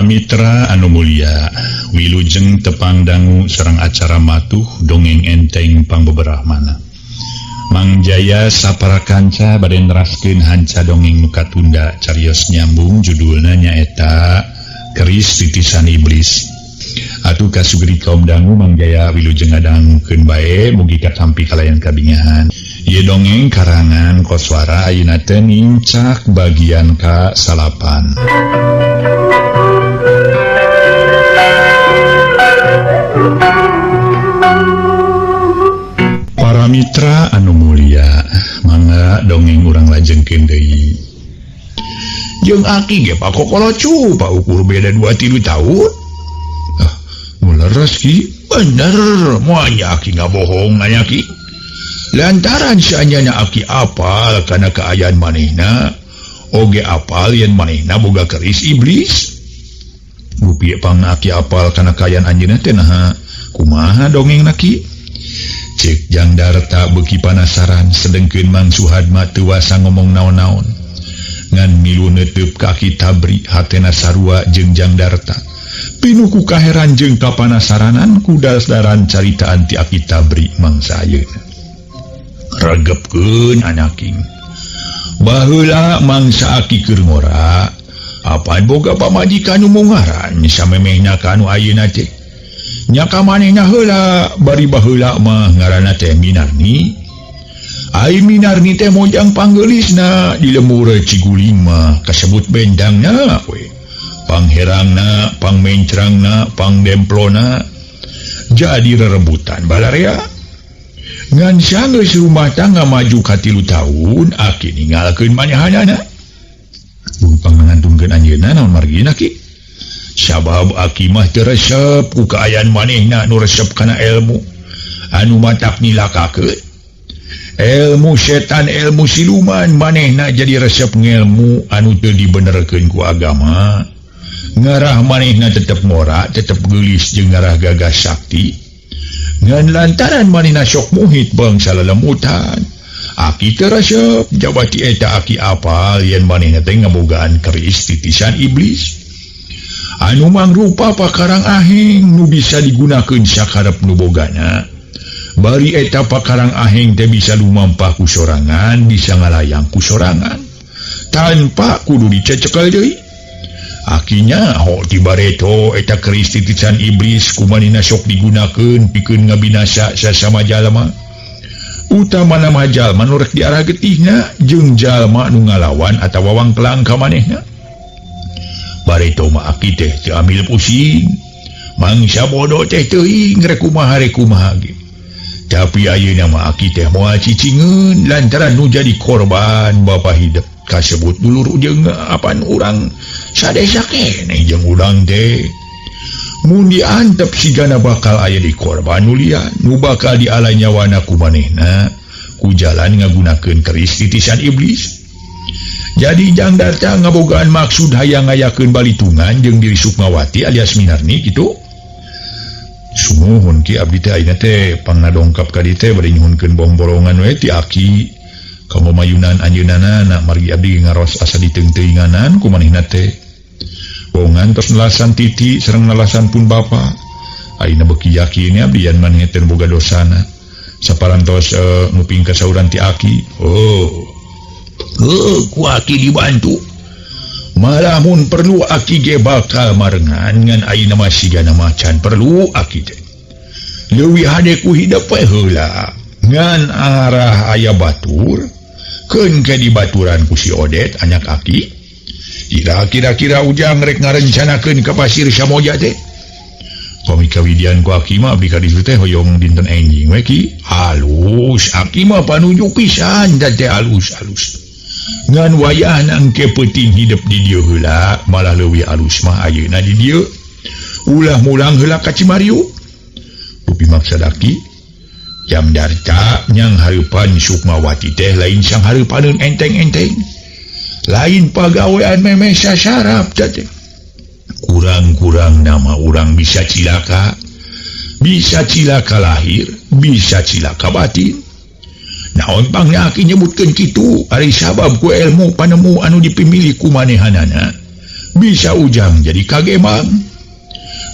Para mitra anu mulia, wilujeng tepang dangu sareng acara matuh dongeng enteng pangbeberahmana. Mang Jaya sapara kanca bade neraskeun hanca dongeng nu katunda carios nyambung judulna nyaeta Keris Titisan Iblis. Atuh kasugri kaum dangu Mang Jaya wilujeng ngadangukeun bae mugi katampi kalayan kabingahan. Ieu dongeng karangan Koswara ayeuna teh nincak bagian ka 9. Para mitra anu mulia, mangga dongeng urang lajengkeun deui. Jeung aki ge pakokolocu, paukur beda 2-3 tahun. Ah, leres ki, bener, moal aki ngabohong anya ki. Lantaran saanyana aki apal kana kaayaan manehna, oge apal yen manehna boga keris iblis. Gupi pangna aki apal kana kaayaan anjeunna teh naha? Kumaha dongengna ki? Cek Jang Darta beuki panasaran sedengkeun Mang Suhadma teu wasa ngomong naon-naon. Ngan milu neuteub ka Aki Tabri hatena sarua jeung Jang Darta. Pinuh ku kaheran jeung kapanasaranan ku dasdaran caritaan ti Aki Tabri mangsa ayeuna. Regepkeun anaking. Baheula mangsa aki keur ngora, apan boga pamajikan nu mungaran samemehna ka anu ayeuna teh. Nya ka manehna heula bari baheula mah ngaranna teh Minarni. Ai Minarni teh mojang panggeulisna di lembur Ciguling mah kasebut bendangna we. Pangherangna, pangmencrangna, pangdemplona jadi rerebutan balarea. Ngan sanggeus rumah tangga maju ka 3 tahun aki ninggalkeun manehanana. Bumpang ngantunkeun anjeunna naon margina ki? Sabab aki mah teu resep ku kaayaan manehna nu resep kana ilmu anu matak nilakakeun. Ilmu setan, ilmu siluman manehna jadi resep ngelmu anu teu dibenerkeun ku agama. Ngarah manehna tetep ngora, tetep geulis jeung ngarah gagah sakti. Ngan lantaran manehna sok muhit bangsa lelemutan. Aki teu resep jabati eta aki apal yen manehna teh ngabogaan keris titisan iblis. Anu mangrupa pakarang aheng nu bisa digunakeun sakarep nu bogana. Bari eta pakarang aheng teh bisa lumampah ku sorangan, bisa ngalayang ku sorangan tanpa kudu dicecekel deui. Akinya ho ti bareto eta keris titisan iblis kumanehna sok digunakeun pikeun ngabinasa sasama jalma. Utamana mah jalma nu rek diarah getihna jeung jalma nu ngalawan atawa wangkelang ka manehna. Bareto mah aki teh teu ambil pusing. Mangsa bodoh teh teuing rek kumaha rek kumaha ge. Tapi ayeuna mah aki teh moal cicingeun lantaran nu jadi korban bapa hidup kasebut dulur jeung apan urang sadesa keneh jeung urang teh. Mun diantep sigana bakal aya di korban nu lian nu bakal diala nyawana ku manehna ku jalan ngagunakeun keris titisan iblis. Jadi Jang Darta ngabogaan maksud hayang ngayakeun balitungan jeung diri Sukmawati alias Minarni kitu. Sumuhun ki abdi teh ayeuna teh pangnadongkap ka dieu teh bade nyuhunkeun bongbolongan we ti aki. Kanggo mayunan anjeunna margi abdi ngaros asa diteungteuinganan ku manehna teh. Bongan tos nelasan titi sareng nelasan pun bapa. Ayeuna beuki yakin abdi yen manehna teh boga dosana. Saparantos nguping kasauran ti aki. Oh. Ku aki dibantu. Malah mun perlu aki ge bakal marengan ngan ayeuna mah sigana mah can perlu aki teh. Leuwih hade ku hidep we heula. Ngan arah aya batur keun ke dibaturan ku si Odet anak aki. Ira kira-kira ujang rek ngarencanakeun ka Pasir Samoja teh. Komi kawidian ku aki mah abdi ka ditu teh hoyong dinten enjing we ki. Halus aki mah panuju pisan da teh halus-halus. Ngan wayahna engke peuting hidep di dieu heula malah leuwih alus mah ayeuna di dieu. Ulah mulang heula ka Cimariu. Dupi maksad aki Jam Darta nyang hareupan Sukmawati teh lain sang hareupaneun enteng-enteng. Lain pagawean memeh sasarap teh. Kurang-kurang nama urang bisa cilaka. Bisa cilaka lahir, bisa cilaka batin. Naon pangna aki nyebutkeun kitu ari sabab ku ilmu panemu anu dipimilih ku manehanana. Bisa Ujang jadi kagemang.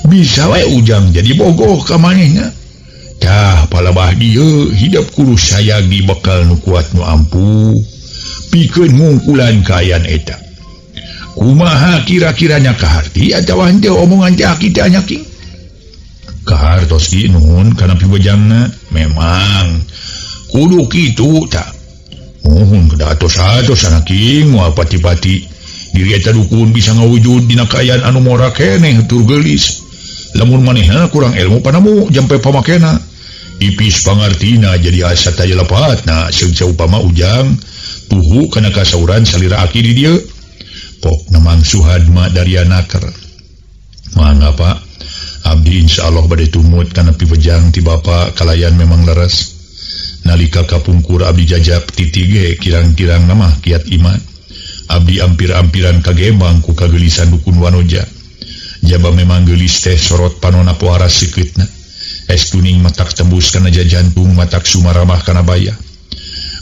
Bisa wae Ujang jadi bogoh ka manehna. Tah palebah dieu hidup kudu sayagi bekal nu kuat nu ampuh pikeun ngungkulan kaayaan eta. Kumaha kira-kiranya kaharti atawa henteu omongan teh aki teh nya King? Kahartos ki nuhun kana piwejangna. Memang kudu kitu tah. Nuhun kedah atos-atos anak King moal pati-pati. Diri eta dukun bisa ngawujud dina kaayaan anu mora keneh tur geulis. Lamun manehna kurang ilmu panamu jampe pamakena. Ipis pangartina jadi asa taya lepatna seug saupama Ujang tuhu kana kasauran salira aki di dieu. Pokna Mang Suhadma dari anaker. Mangga Pak, abdi insyaallah bade tumut kana piwejang ti Bapa kalayan memang leres. Nalika kapungkur abdi jajak titi ge kirang-kirang nama kiat iman. Abdi ampir-ampiran kagembang ku kagelisan dukun Wanoja. Jaba memang gelis teh sorot panona pohara sikeutna. Es kuning matak tembus kana jantung matak sumaramah kana baya.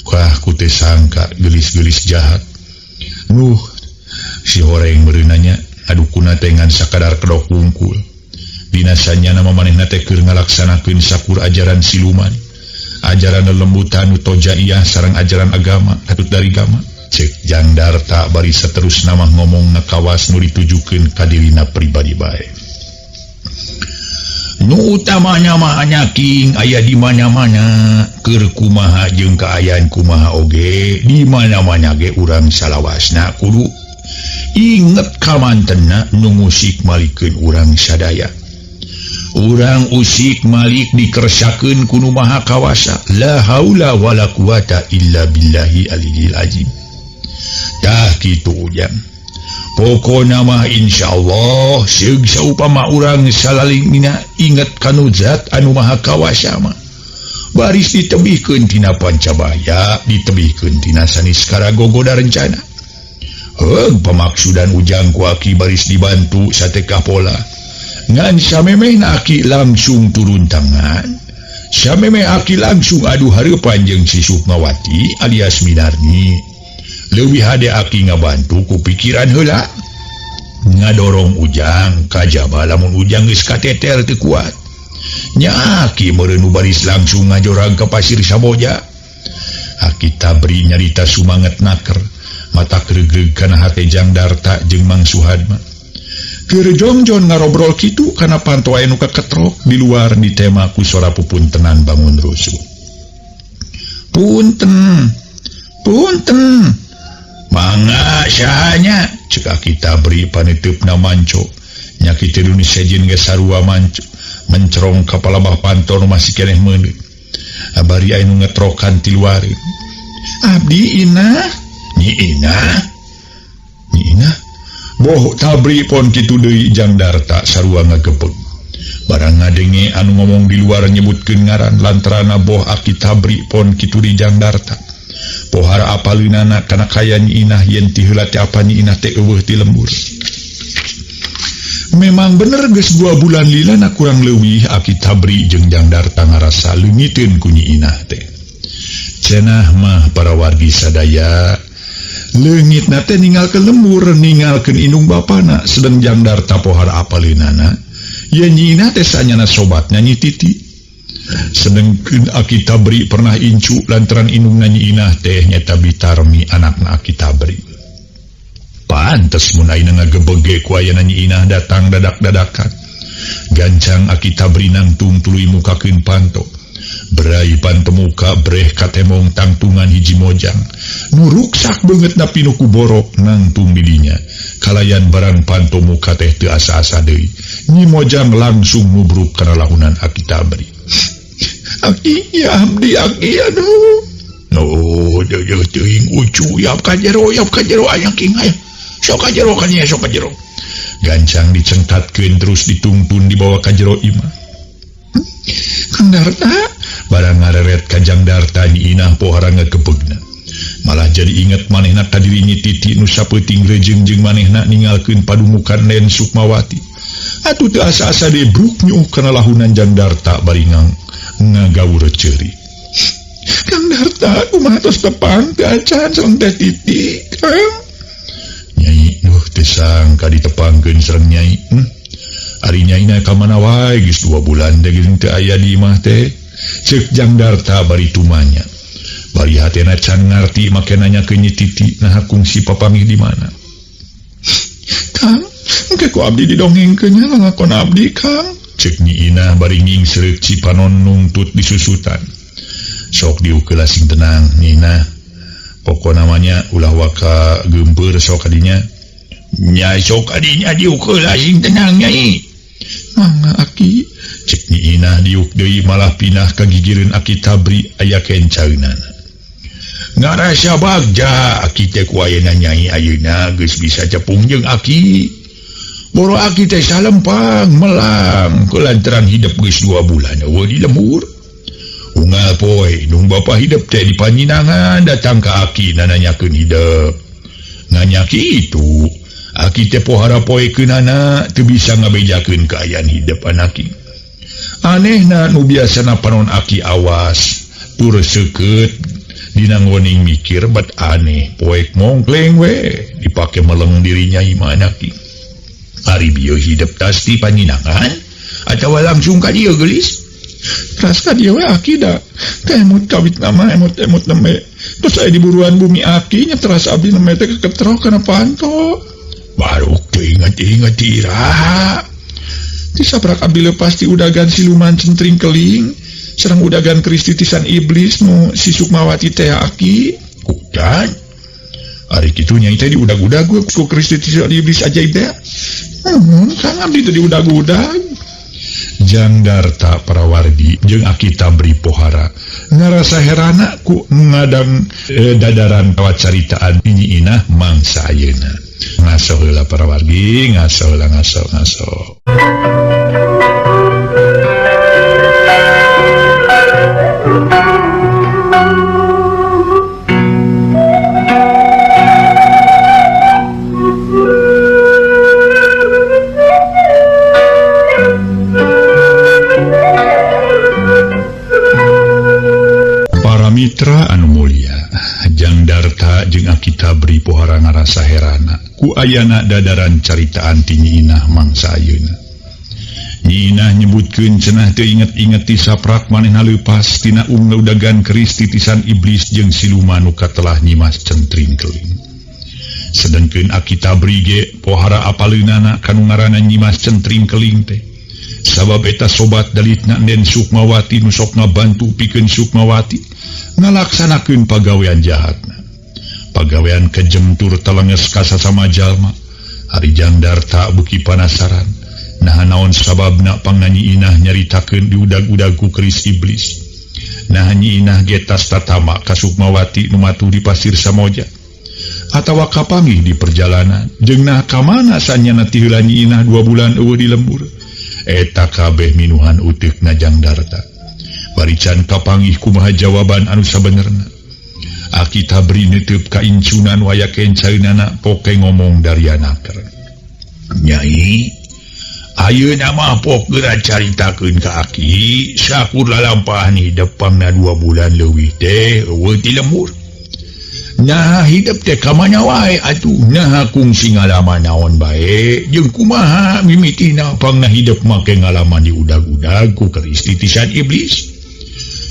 Wah ku teu sangka gelis-gelis jahat. Nuh si horeng meureunanya adukuna teh ngan sakadar kedok wungkul. Dina sanyana manehna teh keur ngalaksanakeun sakur ajaran siluman. Ajaran lelembutan nu tojaiyah sareng ajaran agama katut dari gama. Cek Jang Darta bari saterus nama ngomong na kawas nu ditujukeun ka dirina pribadi bae. Nu utamanya mah nya King aya di mana-mana keur kumaha jeung kaayaan kumaha oge di mana-mana ge urang salawasna kudu inget kamantenna nu ngusik malikeun urang sadaya. Urang usik malik dikersakeun ku nu maha kawasa. La haula wala quwata illa billahi aliyil azim. Tah kitu Ujang. Pokona mah insyaallah seug saupama urang salalingna inget kanu zat anu maha kawasa mah. Baris ditebihkeun tina pancabaya, ditebihkeun tina saniskara gogoda rencana. Heug pamaksudan Ujang ku aki baris dibantu satekah pola. Ngan samemehna aki langsung turun tangan. Samemeh aki langsung adu hareupan jeung si Sukmawati alias Minarni. Leuwih hade aki ngabantu ku pikiran heula. Ngadorong Ujang kajaba lamun Ujang geus kateter teu kuat. Nya aki meureun nu baris langsung ngajorang ka pasir Saboja. Aki Tabri nyarita sumanget naker, mata gregreg kana hate Jang Darta jeung Mang Suhadma. Keur jongjon ngarobrol kitu kana panto aya nu kaketrok di luar ditema ku sora pupuntenan bangun rusuh. Punten, punten. Mangga sahanya cek aki Tabri paneuteup manco. Nya kitu nu sejen ge sarua manco. Mencerong ka palabah panto nu masih keneh meuneut. Abari aya nu ngetrokan ti luareun. Abdi Inah, Nyi Inah. Nyi Inah. Boh Tabri pon kitu deui Jang Darta sarua ngagebeg. Barang ngadenge anu ngomong di luar nyebutkeun ngaran lantarana boh aki Tabri pon kitu di Jang Darta. Pohara apaleunana kana kaya Nyi Inah yen ti heula teh apa Nyi Inah teh eueuh ti lembur. Memang bener geus 2 bulan lilana kurang leuwih aki Tabri jeung Jang Darta ngarasa leungiteun ku Nyi Inah teh. Cenah mah para wargi sadaya leungitna teh ninggalkeun lembur, ninggalkeun indung bapana, sedeng Jang Darta pohara apaleunana yen Nyi Inah teh sanyana sobatna Nyi Titi. Sedengkeun aki Tabri pernah incu lantaran indungna Nyi Inah teh nyata Bitarmi anakna aki Tabri. Pantes mun ayeuna ngagebege ku ayana Nyi Inah datang dadak-dadakan. Gancang aki Tabri nangtung tuluy mukakeun panto. Berai panto muka breh katemong tangtungan hiji mojang. Nu ruksak beungeutna pinuh ku borok nangtung didinya. Kalayan barang panto muka teh teu asa-asa deui. Nyi Mojang langsung ngubruk kana lahunan aki Tabri. Aki ya abdi aki aduh. No deui teuing ucu yap ka jero aya king aya. Sok ka jero ka nya sok ka jero. Gancang dicengkatkeun terus ditungtun dibawa ka jero imah. Kang Darta barang ngareret ka Jang Darta Nyi Inah pohara ngagebegna. Malah jadi inget manehna ka diri Nyi Titi nu sapeuting rejeung jeung manehna ninggalkeun padumukan Nen Sukmawati. Atuh teu asa-asa deui bruk nyuh kana lahunan Jang Darta bari ngagawur ceuri. Kang Darta kumaha tos tepang teu acan sareng Teh Titi Kang. Nyai Duh teu sangka ditepangkeun sareng nyai. Ari nyaina ka mana wae geus 2 bulan teh geuning teu aya di imah teh. Ceuk Jang Darta bari tumanya. Bari hatena can ngarti make nanyakeun Nyi Titi naha kungsi papanggih di mana. Kang, engke ku abdi didongengkeun nya lalakon abdi, Kang. Ceuk Nyi Inah bari nyingsreut cipanon nungtut di susutan. Sok diuk heula sing tenang, Nyi Inah. Pokona mah nya ulah waka geumpeur sok kadinya. Nya sok kadinya diuk heula sing tenang, Nyai. Mangga aki, cek Nyi Inah diuk deui malah pindah ka gigireun Aki Tabri aya kencaeunana. Ngarasa bagja aki teh ku ayeuna Nyai ayeuna geus bisa cepung jeung aki. Boro aki teh salempang melang kulantaran hidup geus 2 bulan eueuh di lembur. Unggal poe indung bapa hidup teh di panyinangan datang ka aki nananyakeun hidup. Nanya kitu, aki teh pohara poekeunana teu bisa ngabejakeun kaayaan hidup anaki. Anehna nu biasana panon aki awas tur seukeut dina ngoning mikir bat aneh poek mongkleng we dipake meleng diri Nyai mah anaki. Ari bieu hidup tas di panyinangan atawa langsung ka dieu geulis. Teras ka dieu we aki da teh emut kawit nama emut-emut nembe. Terus aya di buruan bumi aki nya teras abdi nembe teh keketrok kana panto. Baruk teu inget-inget ira. Tisaprak abdi lepas ti udagan siluman centring keling sareng udagan Kristi tisan iblis nu si Sukmawati teh aki. Kudan. Ari kitu nyai teh diudag-udag ku Kristi tisan iblis ajaib teh. Mun Kang abdi teh diudag-udag. Jang Darta Parawardi jeung Aki Tabri pohara ngarasa herana ku ngadang dadaran kawacaritaan Nyi Inah mangsa ayeuna. Ngaso heula Parawardi, ngaso heula ngaso ngaso. Para mitra anu mulia, Jang Darta jeung Aki Tabri pohara ngarasa herana ku ayana dadaran caritaan ti Nyi Inah mangsa ayeuna. Nyi Inah nyebutkeun cenah teu inget-inget ti saprak manehna leupas tina ungeudagan keris titisan iblis jeung siluman nu katelah Nyimas Centring Keling. Sedengkeun Aki Tabri ge pohara apaleunana kanu ngaranna Nyimas Centring Keling teh. Sabab eta sobat dalitna Den Sukmawati nu sok ngabantu pikeun Sukmawati ngalaksanakeun pagawean jahatna. Pagawean kejem tur telenges ka sasama jalma. Ari Jang Darta beuki panasaran. Naha naon sababna pangna Nyi Inah nyaritakeun diudag-udag ku keris iblis. Naha Nyi Inah ge tas tatama ka Sukmawati nu matuh di Pasir Samoja. Atawa kapanggih di perjalanan jeung nah ka mana sanyana ti heula Nyi Inah 2 bulan eueuh di lembur. Eta kabeh minuhan uteukna Jang Darta. Bari can kapanggih kumaha jawaban anu sabenerna. Aki Tabri neuteub ka incunan waya kencaeunana poke ngomong darianaker. Nyai, ayeuna mah pok geura caritakeun ka aki, sakur lalampahan hidup pangna 2 bulan leuwih teh eueuh ti lembur. Nah hidup teh ka mana wae atuh, naha kungsi ngalaman naon bae jeung kumaha mimitina pangna hidup make ngalaman diudag-udag ku keris titisan iblis.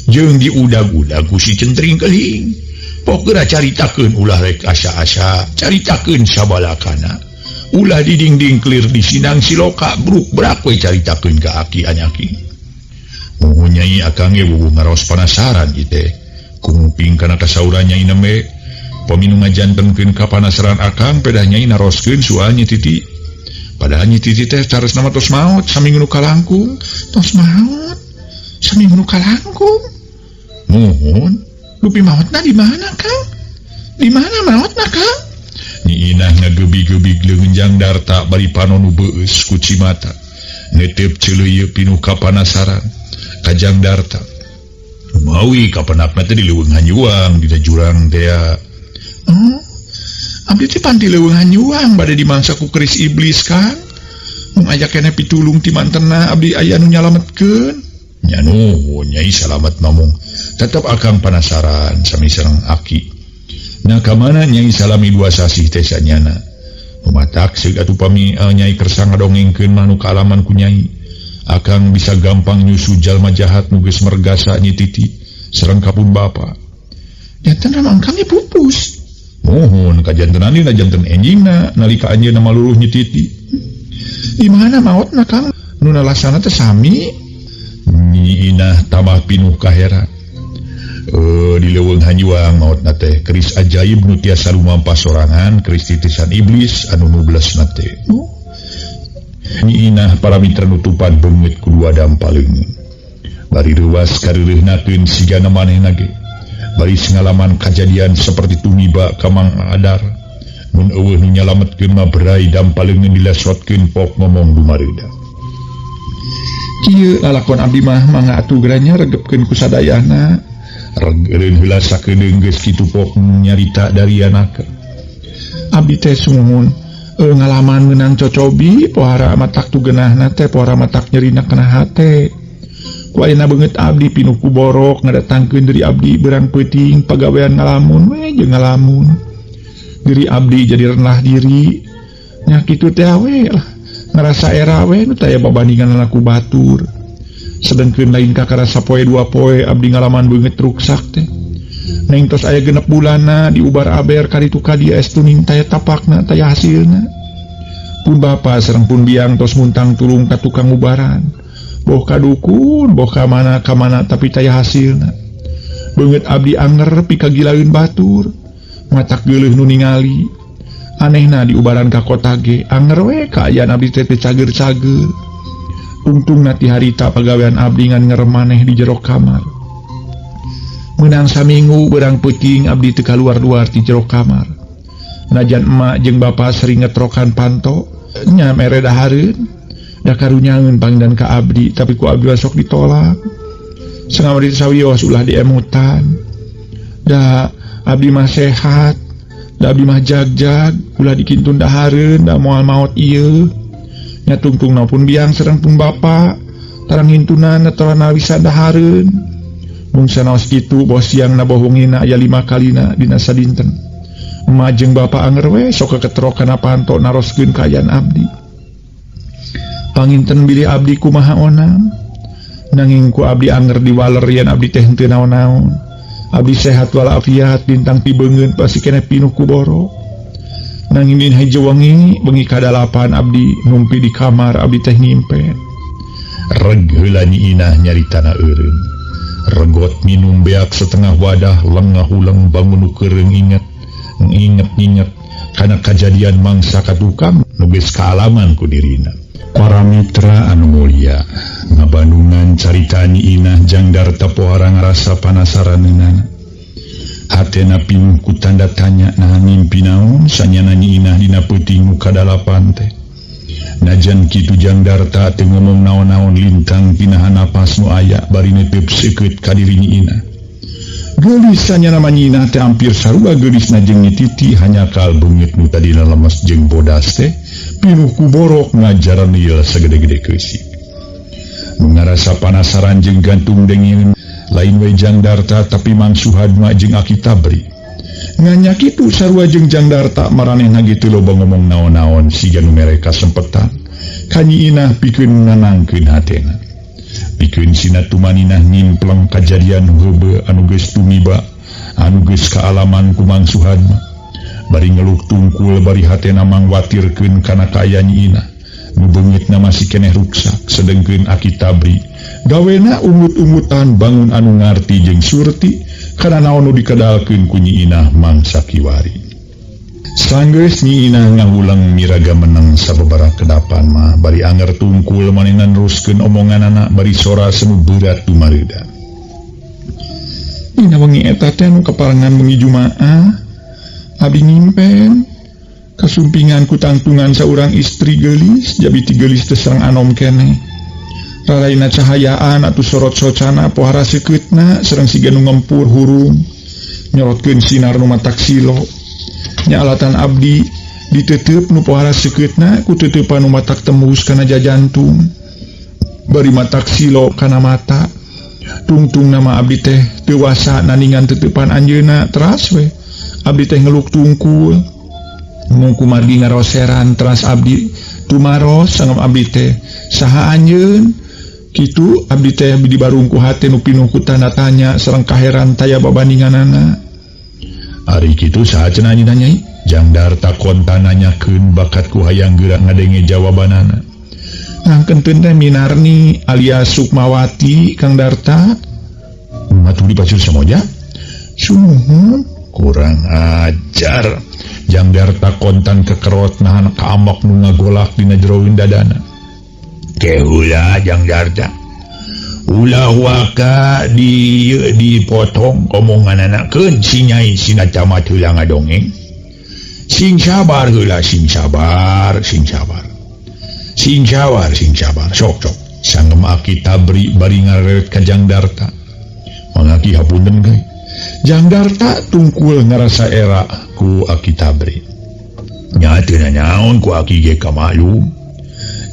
Jeung diudag-udag ku si Centring Keling. Pok geura caritakeun ulah rek asa-asa, caritakeun sabalakana. Ulah didingding kelir di sinang siloka bruk brak we caritakeun ka aki anyaki. Muhun Nyai akang ge wuwuh ngaraos panasaran ieu teh. Kunguping kana kasauran Nyai nembe. Paminu ngajantenkeun ka panasaran akang pedah Nyai naroskeun soal Nyi Titi. Padahal Nyi Titi teh caresna mah tos maot saminggu nu kalangkung. Tos maot saminggu nu kalangkung. Muhun lupi maotna di mana Kang? Di mana maotna Kang? Nyi Inah ngagebi-gebig leungeun Jang Darta bari panon nu beueus ku cimata. Neuteup ceuleuyeut pinuh kapanasaran ka Jang Darta. Mawi kapenakna teh di leuweung hanyuang dina jurang teh. Oh, abdi teh pan di leuweung hanyuang bade dimangsa ku keris iblis Kang. Mung aya keneh pitulung ti mantena abdi aya nu nyalametkeun. Nya nuhun Nyai salamet mamung. Tetep akang panasaran sami sareng aki. Nah ka mana Nyai salami 2 sasih teh sanyana? Nu matak seuk atuh pami Nyai Kersa ngadongengkeun mah nu kaalaman ku Nyai. Akang bisa gampang nyusu jalma jahat nu geus mergasa Nyi Titi sareng ka pun bapa. Janten ramangkang ge pupus. Muhun kajantenan dina janten enjingna nalika anjeunna maluluh Nyi Titi. Di mana maotna Kang? Nu nalasana teh sami. Nyi Inah tambah pinuh kaheran. Di leuweung hanjuang maotna teh keris ajaib nu tiasa lumampah sorangan keris titisan iblis anu nublesna teh. Nyi Inah para mitra nutupan beungeut ku dua dampaleungeun. Bari reuwas kareureuhnakeun sigana manehna ge. Baris ngalaman kajadian seperti tumiba ka Mang Adar. Mun eueuh nu nyalametkeun mah berai dampaleungeun dilesotkeun pok ngomong dumareuda. Kieu lalakon abdi mah mangga atuh geranya regepkeun ku sadayana. Regereun heula sakedeung geus kitu pok nyarita darianaka. Abdi teh sumuhun ngalaman meunang cocobi pohara matak tu geunahna teh pohara matak nyerina kana hate. Ku ayeuna beungeut abdi pinuh ku borok ngadatangkeun diri abdi beurang peuting pagawean ngalamun we jeung ngalamun. Diri abdi jadi rendah diri. Nya kitu teh we lah. Ngarasa era we nu taya babandingan ku batur. Sedengkeun lain kakara sapoe dua poe abdi ngalaman beungeut ruksak teh. Neng tos aya genep bulanna diubar aber karitu ka dieu estu ning taya tapakna taya hasilna. Pun bapa sareng pun biang tos muntang tulung ka tukang ubaran. Boh ka dukun, boh ka mana ka mana tapi taya hasilna. Beungeut abdi anger pikagilaeun batur. Matak geuleuh nu ningali. Anehna diubaran ka kota ge anger we kaayaan abdi teh teu cager-cager. Tungtungna ti harita pagawean abdi ngan ngeremaneh di jero kamar. Meunang saminggu beurang peuting abdi teu kaluar-luar ti jero kamar. Najan emak jeung bapa sering ngetrokan panto nya mere dahareun. Da karunyaeun pangdan ka abdi tapi ku abdi sok ditolak. Sangawari sawios ulah diemutan. Da abdi mah sehat, da abdi mah jagjag, ulah dikintun dahareun da moal maot ieu. Nya tungtungna pun biang sareng pun bapa, tarang hintunan atorana bisa dahareun. Mung sanaos kitu boh siangna boh wengina aya 5 kalina dina sadinten. Emak jeung bapa anger we sok keketrok kana panto naroskeun kaayaan abdi. Panginten bilih abdi kumaha onam. Nanging ku abdi anger diwaler yen abdi teh henteu naon-naon. Abdi sehat walafiat lintang ti beungeut pasti keneh pinuh ku boro. Nanging dina hiji wengi bengi kadalapan abdi numpi di kamar abdi teh ngimpen. Reg heula Nyi Inah nyaritana eureun. Regot minum beak setengah wadah lengah huleng bangun nu keureung inget. Nginget-nginget kana kajadian mangsa ka tukang nu geus kaalaman ku dirina. Para mitra anu mulia, ngabandungan carita Nyi Inah jang darta pohara ngarasa panasaraneunana. Hatena pinuh ku tanda tanya naha ngimpi naon sanyana Nyi Inah dina peuting nu kadalapan teh. Najan kitu jang darta teu ngomong naon-naon lintang pinahan napas nu aya bari netep seukeut ka diri Nyi Inah. Geulis sanyana mah Nyi Inah teh hampir sarua geulisna jeung Nyi Titi hanyakal beungeut nu tadina lemes jeung bodas teh pinuh ku borok ngajaran ieu sagede-gede keusik. Nu ngarasa panasaran jeung gantung dengieun lain we Jang Darta tapi Mang Suhadma jeung Aki Tabri. Nganya kitu sarua jeung Jang Darta maranehna ge teu loba ngomong naon-naon siga nu mere kasempetan. Ka Nyi Inah pikeun nanangkeun hatena. Pikeun sina tumaninah ngimpleng kajadian heubeut anu geus tumiba, anu geus kaalaman ku Mang Suhadma. Bari ngeluh tungkul bari hatena mangwatirkeun kana kaayaan Nyi Inah. Nu beungeutna masih keneh ruksak sedengkeun Aki Tabri. Gawena ungut-ungutan bangun anu ngarti jeung surti kana naon nu dikedalkeun ku Nyi Inah mangsa kiwari. Sanggeus Nyi Inah ngahulang miraga menang sababaraha kedapan mah bari anger tungkul manehna neruskeun omonganana bari sora semu berat dumareuda. Dina wengi eta teh nu kaparengan wengi Jumaah abdi ngimpen kasumpingan ku tangtungan saurang istri geulis jabi ti geulis teh sareng anom keneh. Raraina cahayaan atuh sorot socana pohara seukeutna sareng siga nu ngempur hurung nyorotkeun sinar nu matak silo. Nya alatan abdi diteuteup nu pohara seukeutna ku teuteupan nu matak tembus kana jajantung bari matak silo kana mata. Tungtung nama abdi teh teu wasa naningan teuteupan anjeunna teras we abdi teh ngeluk tungkul. Mung kumargi ngaroseran teras abdi tumaros sangem abdi teh saha anjeun kitu abdi teh di barungku hate nu pinuh ku tanda tanya sareng kaheran taya babandinganana. Ari kitu saha cenah anjeunna Nyai? Jang Darta kontan nanyakeun bakat ku hayang geura ngadenge jawabanana. Ngangkeun teh Minarni alias Sukmawati Kang Darta. Matuli pacul samoja? Sumuhun. Kurang ajar. Jang Darta kontan kekerot nahan kaambak nu ngagolak dina jeroin dadana. Keheula Jang Darta. Ulah waka di dipotong omonganana keun si Nyai sina camat heula ngadongeng. Sing sabar heula, sing sabar, sing sabar. Sing sabar, sing sabar. Sok sok. Sangem aki tabri bari ngareret ka Jang Darta. Mangaki hapunten ge. Jang Darta tungkul ngarasa era ku aki tabri. Nya teu nanaon ku aki ge kamaklum.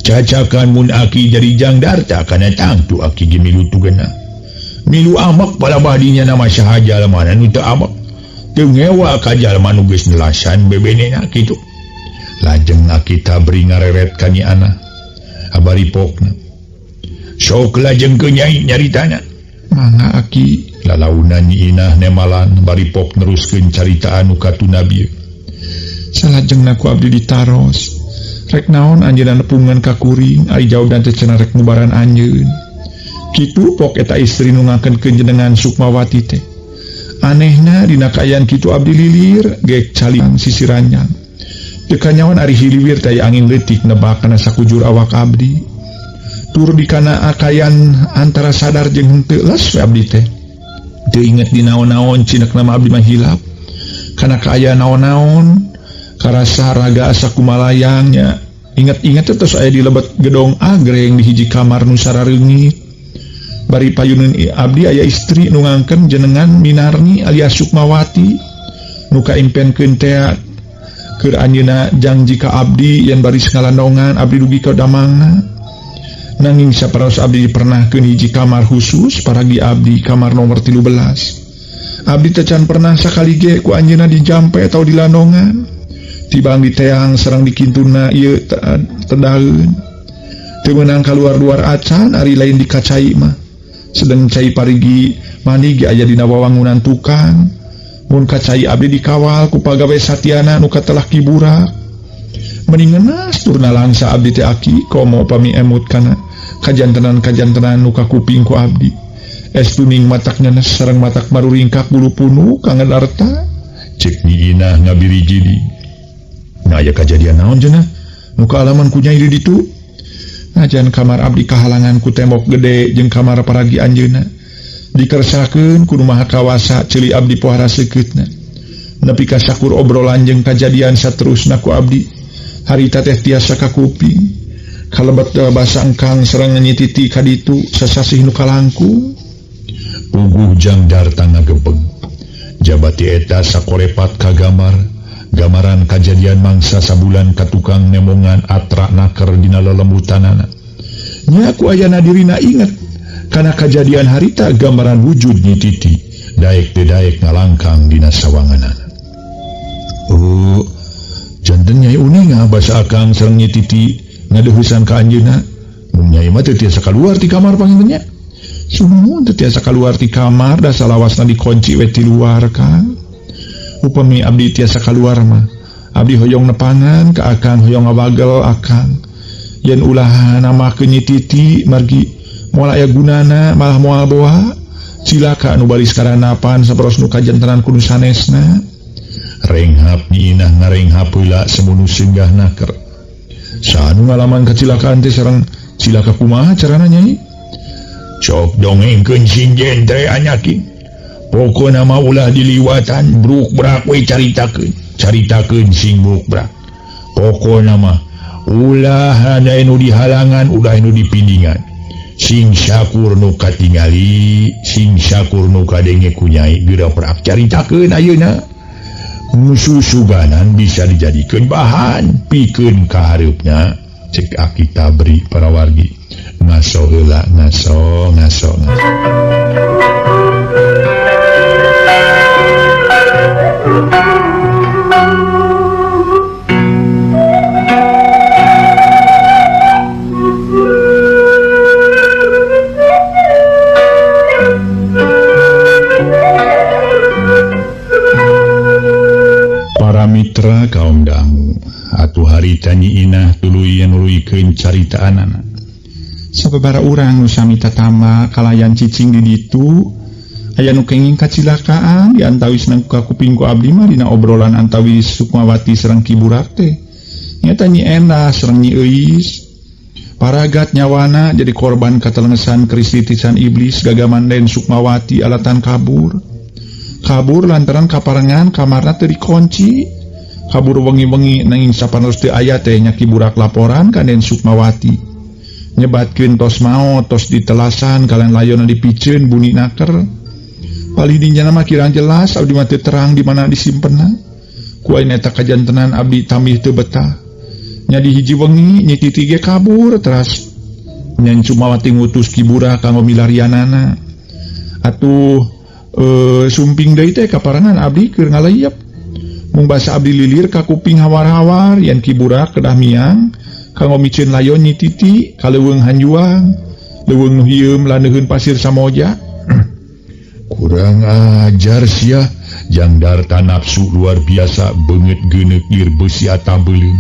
Cacakan mun aki jadi Jang Darta kana tangtu aki ge milu tugena. Milu amak palabah dinya nama saha jalma nu teu amak. Teu ngewa ka jalma nu geus nelasan bebenena kitu. Lajeng aki tabri ngareret ka Nyi Ana. Abari pokna. Sok lajeng ke Nyai nyaritana. Mangga aki. Lalaunan Nyi Inah nemalan bari pok neruskeun carita anu katuna bieu. Salajengna ku abdi ditaros. Rek naon anjeunna nepungan ka kuring ari jauh dan teh cenah rek ngubaran anjeun. Kitu pok eta istri nu ngakeun jenengan Sukmawati teh. Anehna dina kaayaan kitu abdi lilir gek caliang sisiranyang. Teu kanyawan ari hiliwir teh angin leutik nebak kana sakujur awak abdi. Tur di kana akayan antara sadar jeung henteu les we abdi teh. Teu inget di naon-naon cinek nama abdi mah hilap. Kana kaayaan naon-naon karasa raga asa kumalayangnya. Ingat-ingat teh tos aya di lebet gedong agreng di hiji kamar nu sarareungit. Bari payuneun abdi aya istri nu ngangkeun jenengan Minarni alias Sukmawati nu kaimpenkeun tea keur anjeunna jangji ka abdi yen baris ngalandongan abdi dugi ka damangna. Nanging saparos abdi dipernahkeun hiji kamar khusus paragi abdi kamar nomor 13. Abdi teh can pernah sakali ge ku anjeunna dijampe atau dilandongan. Tibang diteang sareng dikintuna ieu tedaheun. Teu meunang kaluar-luar acan ari lain dikacai mah. Sedeng cai parigi mani ge aya dina wawangunan tukang. Mun kacai abdi dikawal ku pagawe satiana nu katelah kiburak. Mending ngenas turna langsa abdi teh aki komo pami emut kana kajantenan-kajantenan nu kakuping ku abdi. Es tuning matak nyenes sareng matak maruringkak bulu punu Kang Darta. Cek Nyi Inah ngabirigidi. Nah aya kajadian naon cenah? Nu kaalaman ku Nyai di ditu. Najan kamar abdi kahalangan ku tembok gede jeung kamar paragi anjeunna. Dikersakeun ku nu maha kawasa ceuli abdi pohara seukeutna. Nepi ka sakur obrolan jeung kajadian saterusna ku abdi. Harita teh tiasa kakuping. Kalebet basa engkang sareng nyititi ka ditu sasasih nu kalangkung. Puguh Jang Darta ngagebeg. Jabati eta sakorepat kagamar. Gamaran kajadian mangsa sabulan ka tukang nemongan atra naker dina lelembutanana. Nya ku ayana dirina inget kana kajadian harita gambaran wujud Nyi Titi daek teu daek ngalangkang dina sawanganana. Oh, janten Nyai uninga basa akang sareng Nyi Titi ngadeuheusan ka anjeunna. Mun Nyai mah teu tiasa kaluar ti kamar panginten nya. Sumuhun teu tiasa kaluar ti kamar da salawasna dikunci we ti luar Kang. Upami abdi tiasa kaluar mah abdi hoyong nepangan ka akang hoyong ngawagel akang. Yen ulah namakeun Nyi Titi margi moal aya gunana malah moal boa. Cilaka nu baris karanapan saperos nu kajantenan ku nu sanesna. Renghap Nyi Inah ngarenghap heula semunu singgah naker. Saha nu ngalaman kacilakaan teh sareng cilaka kumaha carana Nyai? Sok dongengkeun sing jentre anyakin. Pokona mah ulah diliwatan bruk brak we caritakeun. Caritakeun sing bruk brak. Pokona mah ulah aya nu dihalangan, ulah nu dipindingan. Sing syakur nu katingali, sing syakur nu kadenge ku Nyai geura prak caritakeun ayeuna. Mususuganan bisa dijadikeun bahan pikeun ka hareupna. Cek aki tabri para wargi. Ngaso heula, ngaso, ngaso, ngaso. Mitra kaum dangu atuh harita Nyi Inah tuluy nuluykeun caritaanana. Sababara urang nu sami tatama kalayan cicing di ditu aya nu kenging kacilakaan di antawis nang ka kuping ku abdi mah dina obrolan antawis Sukmawati sareng Ki Burak teh. Nyata Nyi Endah sareng Nyi Euis paragat nyawana jadi korban katelengesan keris titisan iblis gagaman Den Sukmawati alatan kabur. Kabur lantaran kaparengan kamarna teu dikunci. Kabur wengi-wengi nanging sapanerus teu aya teh nya Ki Burak laporan ka Den Sukmawati. Nyebatkeun tos maot tos ditelasan kalian layona dipiceun buni naker. Palih dinjana mah kirang jelas abdi mah teu terang di mana disimpenna. Ku ayeuna eta kajantenan abdi tambih teu betah. Nya di hiji wengi Nyi Titi ge kabur teras Nyen Sukmawati ngutus Ki Burak kanggo milarianana. Atuh sumping deui teh kaparengan abdi keur ngaleyep. Mung basa abdi lilir ka kuping hawar-hawar yen Ki Burak kedah miang kanggo miceun layon Nyi Titi ka leuweung hanjuang leuweung nu hieum laneuheun pasir samoja. Kurang ajar sia jang darta nafsu luar biasa beungeut geuneuk lir beusi atabeuleum.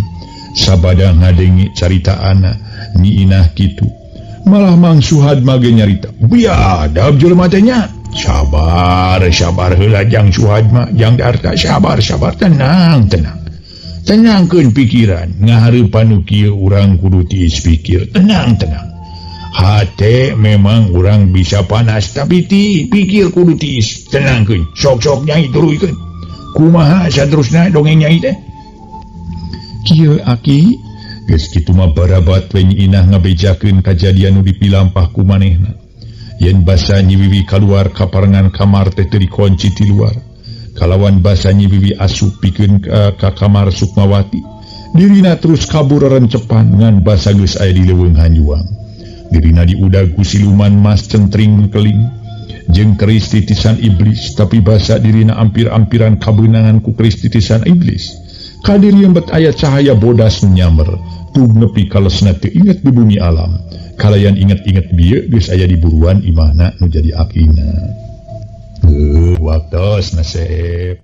Sabada ngadenge caritaana Nyi Inah kitu malah Mang Suhad mage nyarita biadab jelema teh nya. Sabar sabar heula jang Suhad mah jang darta sabar sabar tenang tenang tenangkeun pikiran ngahareupan nu kieu urang kudu tiis pikir tenang tenang hate memang urang bisa panas tapi ti pikir kudu tiis tenangkeun sok-sok nyai turuykeun kumaha saterusna dongeng nyai teh kieu aki. Geus kitu mah barabat we Nyi Inah ngabejakeun kajadian nu dipilampah ku manehna. Yen basa Nyi Wiwi kaluar kaparengan kamar teh teu dikunci ti luar. Kalawan basa Nyi Wiwi asup pikeun ka kamar Sukmawati. Dirina terus kabur rencepan ngan basa geus aya di leuweung hanjuang. Dirina diudag ku siluman mas centring keling jeung keris titisan iblis, tapi basa dirina ampir-ampiran kabeunangan ku keris titisan iblis. Kadir bet aya cahaya bodas nyamer tug nepi kalesna teu inget di bumi alam. Kalayan inget-inget bieu geus aya di buruan imahna nu jadi akina. Waktos nasib.